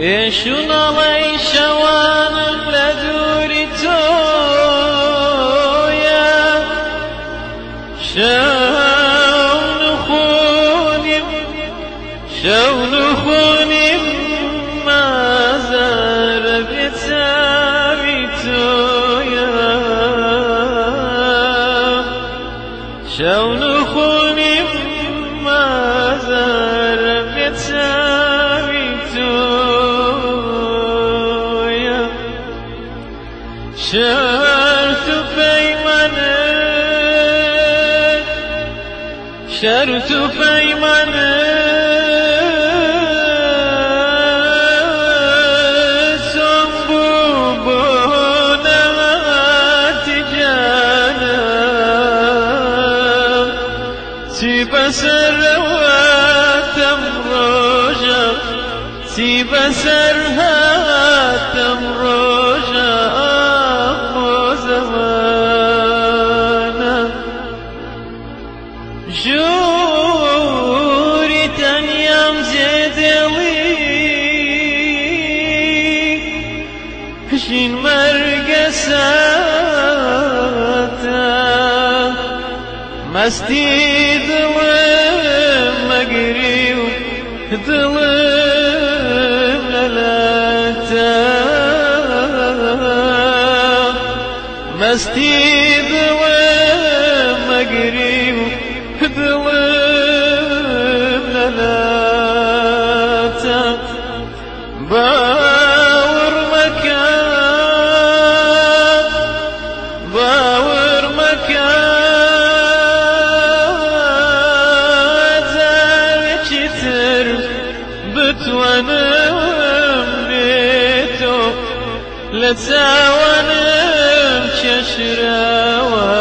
ئێش و ناڵەی شەوانم لە دووری تۆیە، شەو نخونیم، شەو نخونیم مازارە بێ چاوی تۆیە، شەو نخونیم مازارە بێ چاوی تۆیە. شەرت و پەیمانت، شەرت و پەیمانت چۆن بوو بۆ نەهاتی گیانم، چی بەسەرەوەتەم ڕۆژە، چی بەسەر هاتەم ڕۆژە مۆزەوانە. ژووری تەنیام جێدێڵی، ژین مەرگە ساتە، مەستی دڵم مەگری و دڵم لەلاتە، مەستی دڵم مەگری و دڵم لەلاتە. باوەڕ مەکە، باوەڕ مەکە جارێکی تر بتوانم بێ تۆ، لە چاوانم کێشراوە.